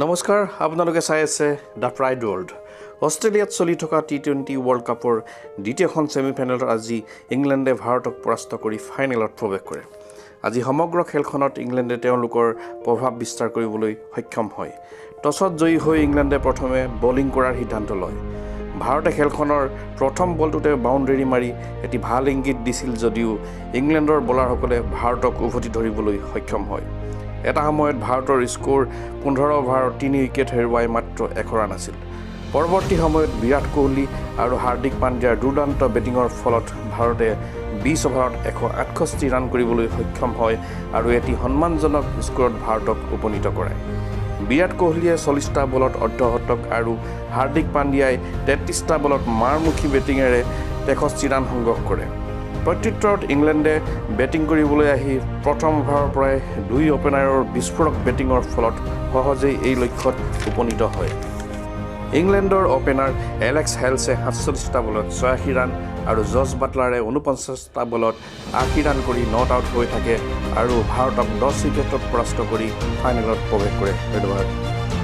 নমস্কাৰ, আপোনালোকে চাই আছে the pride world. অষ্ট্ৰেলিয়াত চলি থকা টি-20 ৱৰ্ল্ড কাপৰ দ্বিতীয়খন ছেমি ফাইনেলত আজি ইংলেণ্ডে ভাৰতক পৰাস্ত কৰি ফাইনেলত প্ৰৱেশ কৰে। আজি সমগ্ৰ খেলখনত ইংলেণ্ডে তেওঁলোকৰ প্ৰভাৱ বিস্তাৰ কৰিবলৈ সক্ষম হয়। টছত জয়ী হৈ ইংলেণ্ডে প্ৰথমে বলিং কৰাৰ সিদ্ধান্ত লয়। ভাৰতে খেলখনৰ প্ৰথম বলটোতে বাউণ্ডেৰী মাৰি এটি ভাল ইংগিত দিছিল যদিও ইংলেণ্ডৰ বলাৰসকলে ভাৰতক উভতি ধৰিবলৈ সক্ষম হয়। এটা সময়ত ভাৰতৰ স্ক'ৰ 15 অভাৰত 3 উইকেট হেৰুৱাই মাত্ৰ 100 ৰান আছিল। পৰৱৰ্তী সময়ত বিৰাট কোহলি আৰু হাৰ্দিক পাণ্ডিয়াৰ দুৰ্দান্ত বেটিঙৰ ফলত ভাৰতে 20 অভাৰত 168 ৰান কৰিবলৈ সক্ষম হয় আৰু এটি সন্মানজনক স্ক'ৰত ভাৰতক উপনীত কৰায়। বিৰাট কোহলিয়ে 40টা বলত অৰ্ধশতক আৰু হাৰ্দিক পাণ্ডিয়াই 33টা বলত মাৰমুখী বেটিঙেৰে 63 ৰান সংগ্ৰহ কৰে। প্ৰত্যুত্তৰত ইংলেণ্ডে বেটিং কৰিবলৈ আহি প্ৰথম অভাৰৰ পৰাই দুই অপেনাৰৰ বিস্ফোৰক বেটিঙৰ ফলত সহজেই এই লক্ষ্যত উপনীত হয়। ইংলেণ্ডৰ অপেনাৰ এলেক্স হেলছে 47টা বলত 86 ৰান আৰু জছ বাটলাৰে 49টা বলত 80 ৰান কৰি not out হৈ থাকে আৰু ভাৰতক 10 উইকেটত পৰাস্ত কৰি ফাইনেলত প্ৰৱেশ কৰে। ধন্যবাদ।